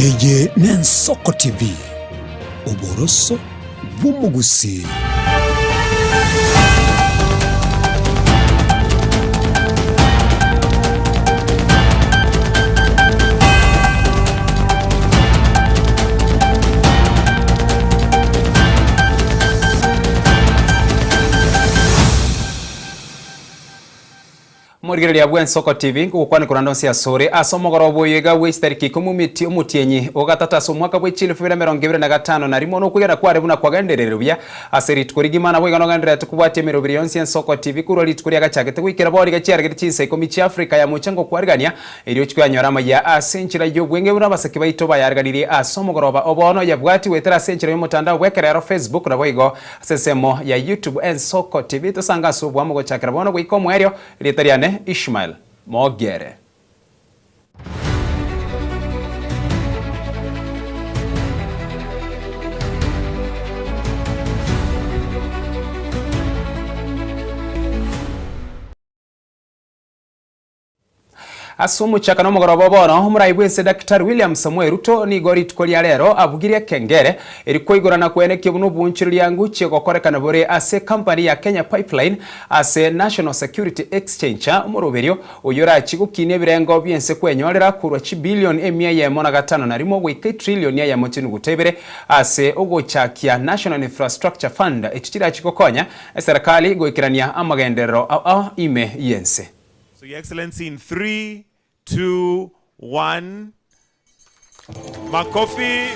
Eye n'Ensoko TV, oboroso bw'omogusii. Omorigereria bw'Ensoko TV nkogokwana korende onsi asore ase omogoroba oyo iga bwe chitariki ikomi omiti omotienyi o gatato ase omwaka bwe chilifu ibere emerongo ebere na gatano na rimo nokwegena kware buna kwagendererire buya ase rituko rigima nabo iga nogendererete kobwatia emeroberi yonsi y'Ensoko TV korwa rituko riagachagete goikera bono iga chiaregete chinsa ikomi chia Africa ya mocha ngokwarigania erio ochie koyanyora amaya ase enchera y'obwenge buna abasake baito bayariganirie ase omogoroba o bono yabwati goetera ase enchera y'omotandao bw'ekerero Facebook naboigo Ase ensemo ya YouTube Ensoko TV tosange ase oboamo gochakera bono goika omoerio, erieta riane Ishmael Mogere. Ase omochakano omogoroba o bono, omorai bw'ense Daktari William Samoei Ruto nigo rituko ria rero abugirie ekengere eri koigorana kwenekia buna obonchoreria ngochia gokorekana bore ase ekampani ya Kenya Pipeline ase National Security Exchange omoroberio oyio orachie gokinia ebirengo bi'ense kwenyorera korwa chibilion emia eyemo na gatano na rimo goika etrilioni eyemo chinuguta ibere ase ogochakia National Infrastructure Fund echio chirachie gokonya eserekari goikerania amagenderero ao ime y'ense. So your excellency in 3, 2, 1 makofi.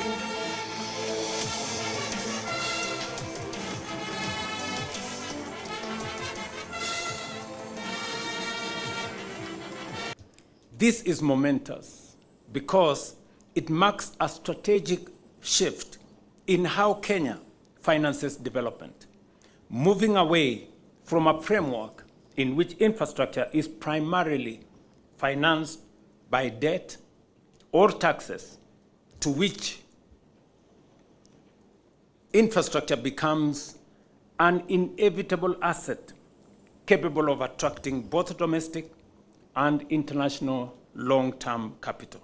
This is momentous because it marks a strategic shift in how Kenya finances development, moving away from a framework in which infrastructure is primarily financed by debt or taxes, to which infrastructure becomes an inevitable asset capable of attracting both domestic and international long-term capital.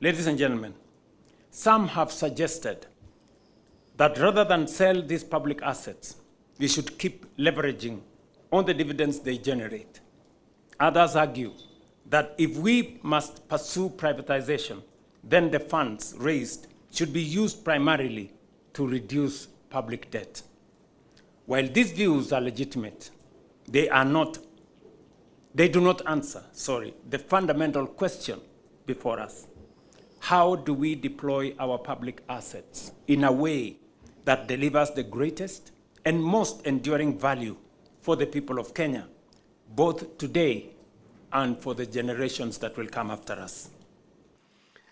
Ladies and gentlemen, some have suggested that rather than sell these public assets, we should keep leveraging on the dividends they generate. Others argue that if we must pursue privatization, then the funds raised should be used primarily to reduce public debt. While these views are legitimate, they are not, they do not answer, sorry, the fundamental question before us. How do we deploy our public assets in a way that delivers the greatest and most enduring value for the people of Kenya, both today and for the generations that will come after us?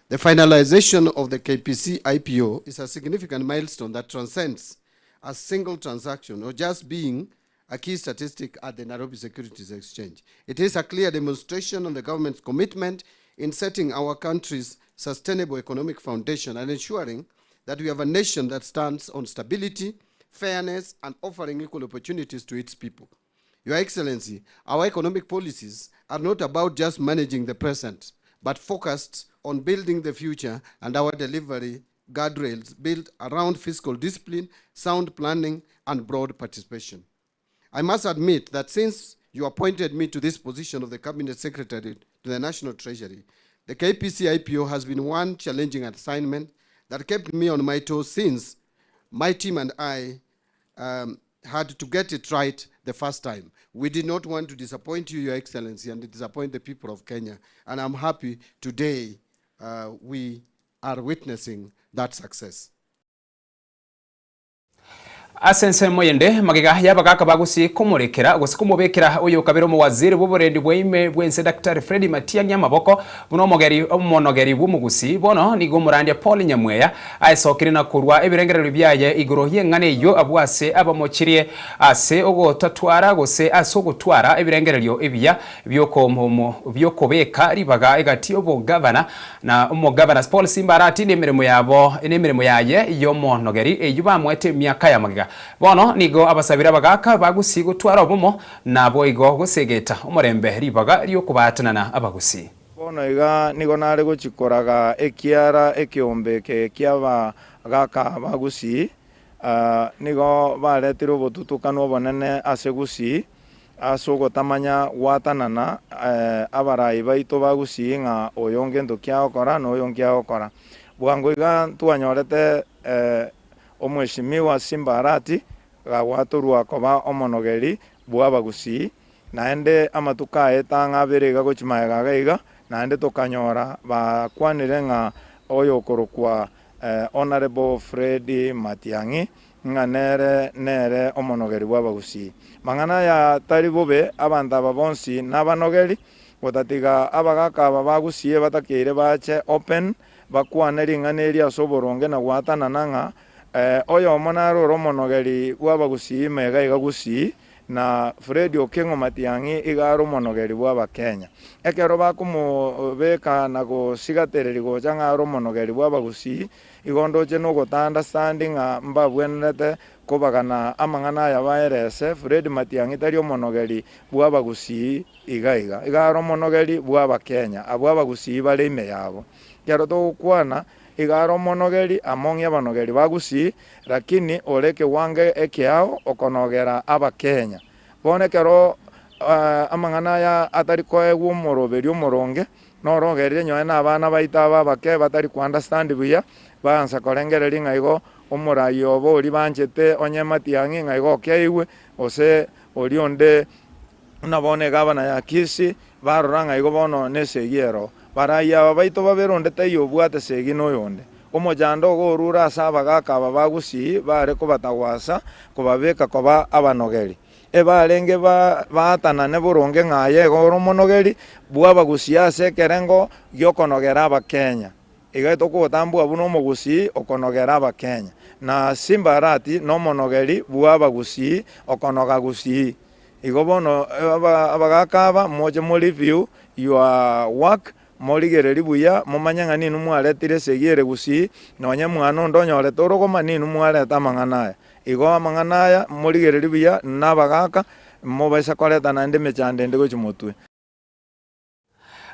The finalization of the KPC IPO is a significant milestone that transcends a single transaction or just being a key statistic at the Nairobi Securities Exchange. It is a clear demonstration of the government's commitment in setting our country's sustainable economic foundation and ensuring that we have a nation that stands on stability, fairness, and offering equal opportunities to its people. Your Excellency, our economic policies are not about just managing the present, but focused on building the future and our delivery guardrails built around fiscal discipline, sound planning, and broad participation. I must admit that since you appointed me to this position of the Cabinet Secretary to the National Treasury, the KPC IPO has been one challenging assignment that kept me on my toes since my team and I um, had to get it right the first time. We did not want to disappoint you, Your Excellency, and disappoint the people of Kenya. And I'm happy today uh, we are witnessing that success. Ase ensemo yende, magega y'abagaaka ba Gusii komorekera gose komobekera oyokabere omowaziri bw'oborendi bwa ime bw'ense Daktari Freddy Matiang'i amaboko buna omogeri omonogeri bw'omogusii, bono nigo omorandia Paul Nyamweya aesokire na korwa ebirengererio biaye igoro y'eng'ana eyio abwo ase abamochirie ase ogotatwara gose ase ogotwara ebirengererio ebiya bi'okobeka ribaga egati y'obogavana Na omogavana Paul Simba aratinde emeremo yabo nemeremo yaye y'omonogeri eyio bamoete emiaka ya magega. Bono nigo abasabire abagaaka ba Gusii gotwara obomo, naboigo gosegeta omorembe ribaga ri'okobaatanana abagusii. Bono iga nigo nare gochia koraga ekiara ekeombe eke ki'abagaaka ba Gusii, nigo baretire obotutukanu obonene ase Gusii, ase ogotamanya gwatanana abarai baito ba Gusii ng'a oyo ngento ki agokora na oyo nki agokora. Bwango iga ntwanyorete Omweshimiwa Simba Arati gagwatorwa koba omonogeri bw'Abagusii, naende amatuko aye tang'a abere iga gochia magega iga iga, naende tokanyora bakwanire ng'a oyokorokwa Honourable Fred Matiang'i ng'a nere nere omonogeri bw'Abagusii. Mang'ana aya tari bobe, abanto aba bonsi nabanogeri, gotatiga abagaka aba ba Gusii batakeire bache open bakwane ring'ana eri ase oboronge na gwatanana ng'a oyomo nare ore omonogeri bw'Abagusii ime iga iga Gusii, na Fred Okeng'o Matiang'i iga are omonogeri bw'Abakenya. Ekero bakomobeka na gosigatereria gocha ng'a are omonogeri bw'Abagusii, igo ndoche nogota understand ng'a mbabwenerete kobagana amang'ana aya baerese, Fred Matiang'i tari omonogeri bw'Abagusii iga iga, iga are omonogeri bw'Abakenya, abwo Abagusii bare ime yabo. Ekero togokwana Iga are omonogeri among'i abanogeri ba Gusii, lakini ore ekewango ekeao okonogera Abakenya. Bono ekero amang'ana aya atari koegwa omoroberio omoronge, noro ogerire nyowe na abana baito aba abake batari ko understand buya, baansa korengereria ng'a igo omorai obo oria banchete onye Matiang'i ng'a igo okeigwe, gose oria onde Buna bono egavana ya Kisi barora ng'a igo bono nesegi ero. Barai aba baito babere onde taiyo obwate segi noyonde. Omochando ogo orure ase abagaaka aba ba Gusii bare kobatagwasa kobabeka koba abanogeri. Ebarenge baatanane boronge ng'a aye igo ore omonogeri bw'Abagusii ase ekerengo gi'okonogera Abakenya. Iga tokogotambua buna Omogusii okonogera Abakenya. Na Simba Arati nomonogeri bw'Abagusii okonoga Gusii. Igo bono abagaaka aba, moche mo review your work, morigererie buya, momanye ng'a ninwe mwaretire esegi ere gusii, nonye mwana onde onyorete orogoma ninwe mwareta amang'ana aya. Igo amang'ana aya morigererie buya na abagaaka, mobaisa koreta naende emechando ende gochia motwe.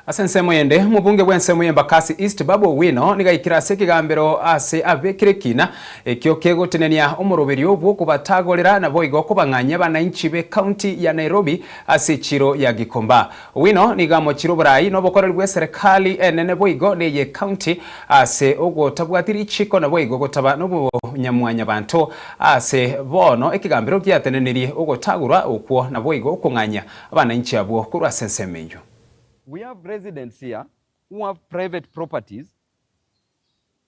Ase ensemo ende, omobunge bw'ensemo y'Embakasi East Babu Owino nigo aikire ase ekegambero ase abekire ekina ekio kegotenenia omoroberio bw'okobatagorera naboigo kobang'anyia abanainchi b'ecounty ya Nairobi ase echiro ya Gikomba. Owino nigo amochire oborai na obokoreri bw'eserekali enene boigo neye county ase ogotabwati richiko naboigo gotaba nobonyamwanyabanto ase bono ekegambero giatenenirie ogotagorwa okwo naboigo okong'anyia Abanainchi abwo korwa ase ensemo eyio. We have residents here who have private properties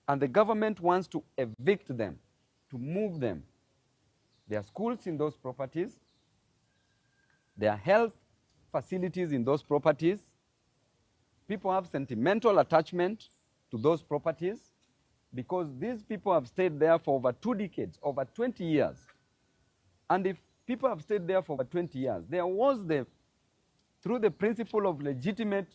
and the government wants to evict them, to move them. There are schools in those properties, there are health facilities in those properties, people have sentimental attachment to those properties because these people have stayed there for over two decades, over 20 years. And if people have stayed there for over 20 years, there was the, through the principle of legitimate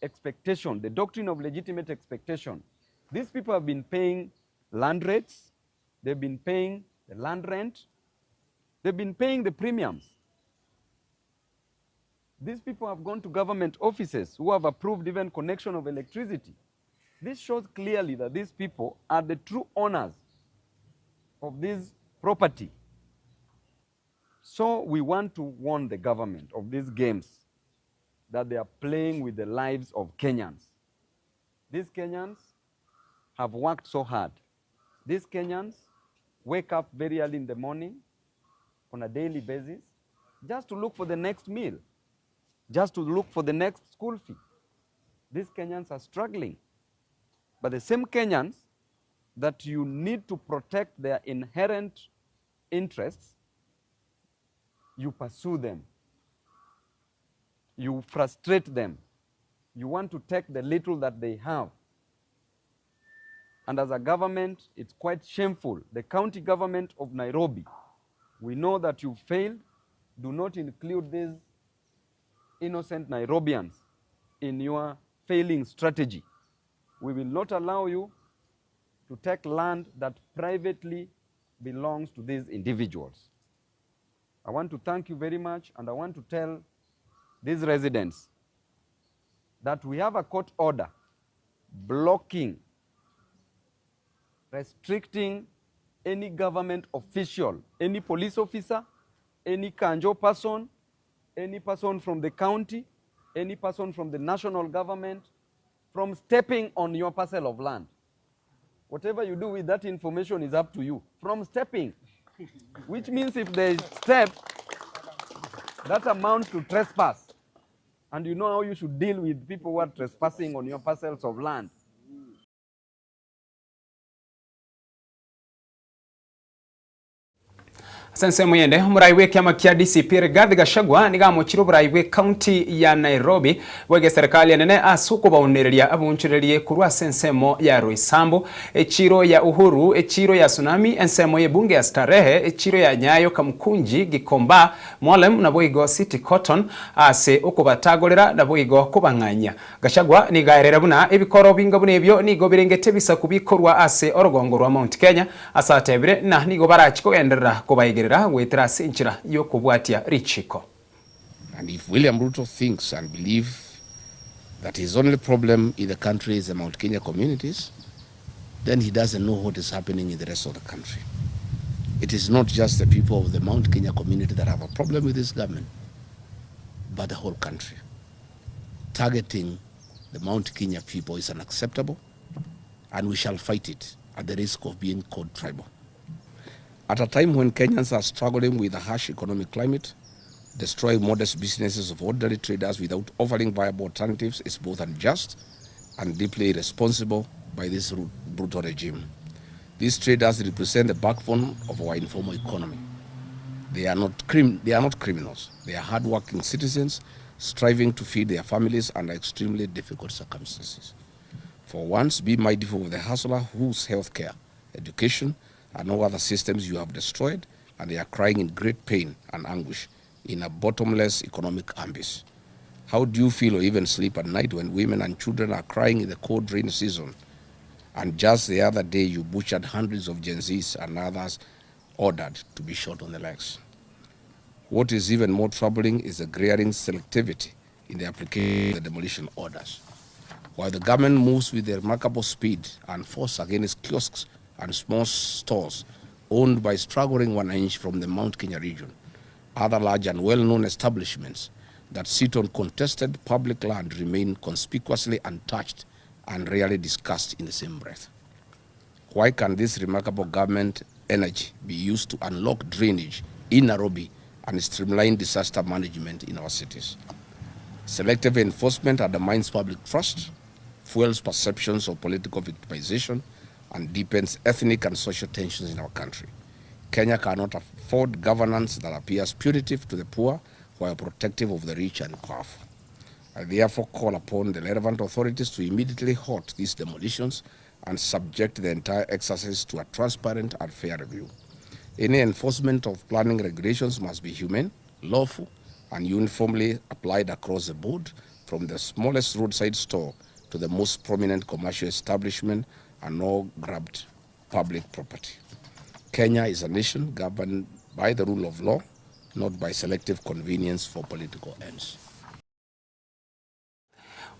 expectation, the doctrine of legitimate expectation, these people have been paying land rates, they've been paying the land rent, they've been paying the premiums. These people have gone to government offices who have approved even connection of electricity. This shows clearly that these people are the true owners of this property. So we want to warn the government of these games that they are playing with the lives of Kenyans. These Kenyans have worked so hard. These Kenyans wake up very early in the morning on a daily basis just to look for the next meal, just to look for the next school fee. These Kenyans are struggling. But the same Kenyans that you need to protect their inherent interests, you pursue them. You frustrate them. You want to take the little that they have. And as a government, it's quite shameful. The county government of Nairobi, we know that you failed. Do not include these innocent Nairobians in your failing strategy. We will not allow you to take land that privately belongs to these individuals. I want to thank you very much, and I want to tell these residents that we have a court order blocking, restricting any government official, any police officer, any Kanjo person, any person from the county, any person from the national government from stepping on your parcel of land. Whatever you do with that information is up to you. From stepping, which means if they step, that amounts to trespass. And you know how you should deal with people who are trespassing on your parcels of land. Ase ensemo eyende, omorai bw'ekiama kia DCP Rigathi Gachagua nigo amochire oborai bw'ecounty ya Nairobi boigo eserekari enene ase okobaunereria aboonchorerie korwa ase ensemo ya Roysambu, echiiro ya Uhuru, echiiro ya Tsunami, ensemo y'ebunge ya Starehe, echiiro ya Nyayo Kamukunji, Gikomba, Mowlem naboigo City Cotton ase okobatagorera naboigo kobang'anyia. Gachagua nigo aerire buna ebikoro binga buna ebio nigo birengete ebisaku bikorwa ase orogongo rwa Mount Kenya ase atebire na nigo barachi kogenderera kobaigerera goetera ase enchera y'okobwatia richiko. And if William Ruto thinks and believe that his only problem in the country is the Mount Kenya communities, then he doesn't know what is happening in the rest of the country. It is not just the people of the Mount Kenya community that have a problem with this government, but the whole country. Targeting the Mount Kenya people is unacceptable, and we shall fight it at the risk of being called tribal. At a time when Kenyans are struggling with a harsh economic climate, destroying modest businesses of ordinary traders without offering viable alternatives is both unjust and deeply irresponsible by this brutal regime. These traders represent the backbone of our informal economy. They are not, crim they are not criminals. They are hardworking citizens striving to feed their families under extremely difficult circumstances. For once, be mindful of the hustler whose healthcare, education, and all other systems you have destroyed, and they are crying in great pain and anguish in a bottomless economic abyss. How do you feel or even sleep at night when women and children are crying in the cold rain season? And just the other day, you butchered hundreds of Gen Zs and others ordered to be shot on the legs. What is even more troubling is the glaring selectivity in the application of the demolition orders. While the government moves with remarkable speed and force against kiosks and small stores owned by struggling wananchi from the Mount Kenya region, other large and well-known establishments that sit on contested public land remain conspicuously untouched and rarely discussed in the same breath. Why can this remarkable government energy be used to unlock drainage in Nairobi and streamline disaster management in our cities? Selective enforcement undermines public trust, fuels perceptions of political victimization, and deepens ethnic and social tensions in our country. Kenya cannot afford governance that appears punitive to the poor while protective of the rich and powerful. I therefore call upon the relevant authorities to immediately halt these demolitions and subject the entire exercise to a transparent and fair review. Any enforcement of planning regulations must be humane, lawful, and uniformly applied across the board, from the smallest roadside store to the most prominent commercial establishment and all grabbed public property. Kenya is a nation governed by the rule of law, not by selective convenience for political ends.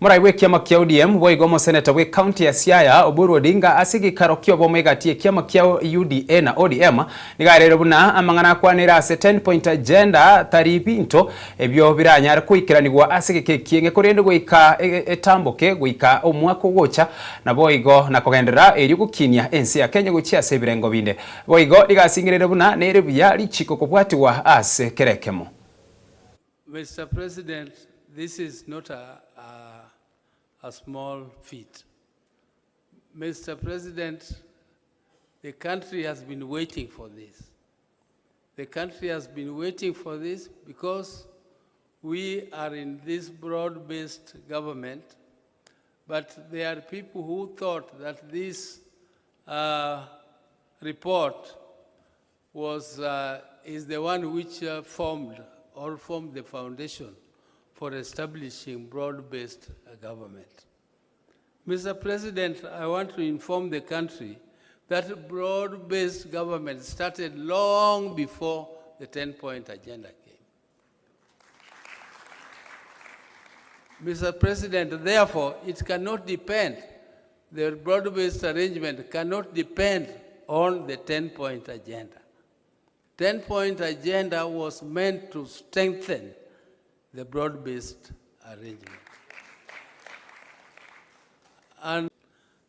Morai bw'ekiama kia ODM boigo omoseneta bw'ecounty ya Siaya Oburu Odinga ase egeikaro ki'obomo egati y'ekiama kia UDA na ODM nigo areire buna amang'ana akwanire ase 10 point agenda tari binto ebio biranyare koikeranigwa ase egeka ekieng'e korende goika etamboke goika omwaka ogocha naboigo na kogenderera erio gokinia ense ya Kenya gochia ase ebirengo binde. Boigo nigo asingereire buna nere buya richiko kobwatigwa ase kera ekemo. Mister President, this is not a, a, a small feat. Mr. President, the country has been waiting for this. The country has been waiting for this because we are in this broad-based government, but there are people who thought that this uh, report was, uh, is the one which uh, formed or formed the foundation for establishing broad-based uh, government. Mr. President, I want to inform the country that broad-based government started long before the 10-point agenda came. Mr. President, therefore, it cannot depend, the broad-based arrangement cannot depend on the 10-point agenda. 10-point agenda was meant to strengthen the broad-based arrangement. And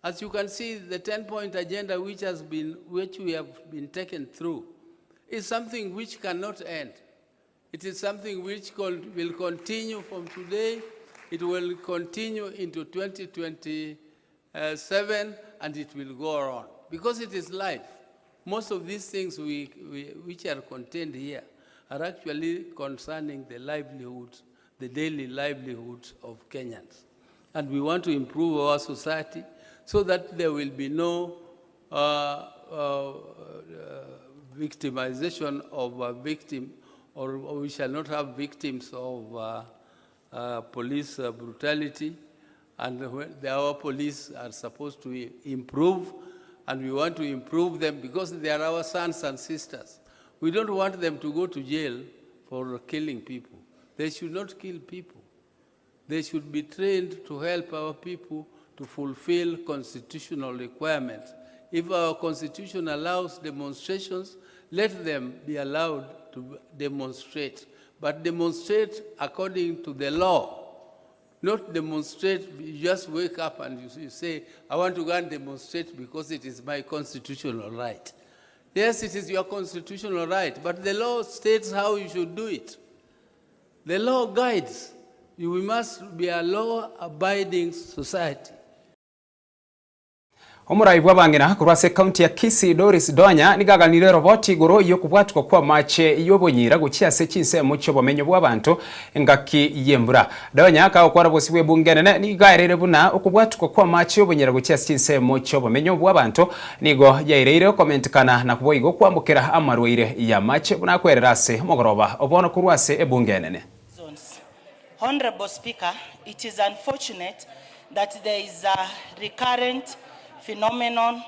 as you can see, the 10-point agenda which, has been, which we have been taken through is something which cannot end. It is something which will continue from today. It will continue into 2027 and it will go on because it is life. Most of these things we, we, which are contained here are actually concerning the livelihoods, the daily livelihoods of Kenyans. And we want to improve our society so that there will be no uh, uh, victimization of a victim, or, or we shall not have victims of uh, uh, police uh, brutality. And the, our police are supposed to improve, and we want to improve them because they are our sons and sisters. We don't want them to go to jail for killing people. They should not kill people. They should be trained to help our people to fulfill constitutional requirements. If our constitution allows demonstrations, let them be allowed to demonstrate, but demonstrate according to the law. Not demonstrate, you just wake up and you, you say, I want to go and demonstrate because it is my constitutional right. Yes, it is your constitutional right, but the law states how you should do it. The law guides. We must be a law-abiding society. Omorai bw'abang'ina korwa ase ekaunti ya Kisii Doris Donya nigo aganire eroboti igoro y'okobwatwa kw'amache y'obonyira gochia ase chinsemo chi'obomenyo bw'abanto engaki y'embura. Donya kagokwana bosio bw'ebunge enene nigo aereire buna okobwatwa kw'amache y'obonyira gochia ase chinsemo chi'obomenyo bw'abanto nigo yaireire okomentekana na boigo kwambokera amarwaire y'amache buna akwerera ase omogoroba o bono korwa ase ebunge enene. Zones. Honourable Speaker, it is unfortunate that there is a recurrent phenomenon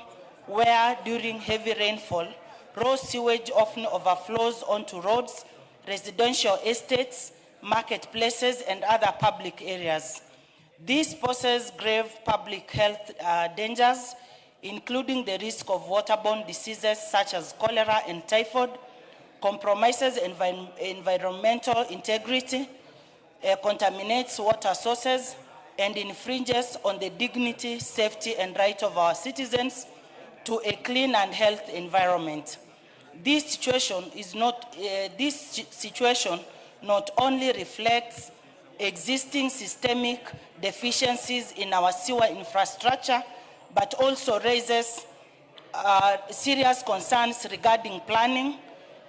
where during heavy rainfall, raw sewage often overflows onto roads, residential estates, marketplaces, and other public areas. This poses grave public health uh, dangers, including the risk of waterborne diseases such as cholera and typhoid, compromises envi environmental integrity, uh, contaminates water sources, and infringes on the dignity, safety, and right of our citizens to a clean and healthy environment. This situation is not, uh, this situation not only reflects existing systemic deficiencies in our sewer infrastructure, but also raises uh, serious concerns regarding planning,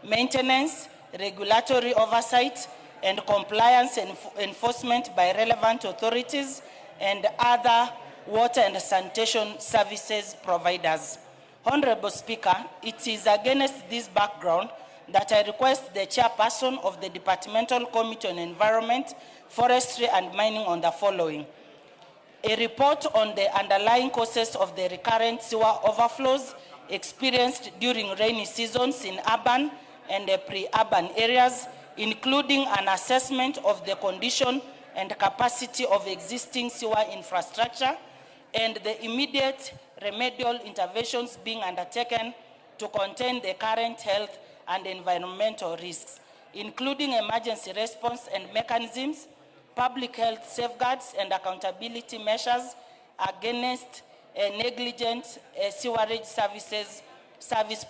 maintenance, regulatory oversight, and compliance enf enforcement by relevant authorities and other water and sanitation services providers. Honorable Speaker, it is against this background that I request the chairperson of the Departmental Committee on Environment, Forestry and Mining on the following. A report on the underlying causes of the recurrent sewer overflows experienced during rainy seasons in urban and pre-urban areas, including an assessment of the condition and capacity of existing sewer infrastructure and the immediate remedial interventions being undertaken to contain the current health and environmental risks, including emergency response and mechanisms, public health safeguards and accountability measures against uh, negligent uh, sewerage services service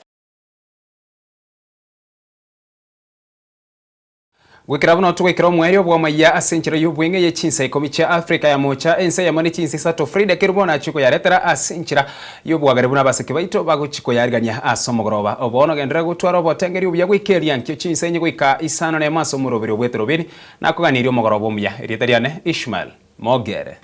Goikera buna togoikera omoerio bw'amaiya ase enchera y'obweng'e ye chinsa ikomi chia Afrika ya Mocha, ense eyemo ne chinsa isato Frida Kerubo nachie koyaretera ase enchera y'obwagare buna abaseke baito bagochia koyarigania ase omogoroba. Obono genderera gotwara obotengeri obuya goika eria nkio chinsa inye goika isano nemo ase omoroberio bw'eterobeni. Nakoganirie omogoroba omuya. Erieta riane Ishmael Mogere.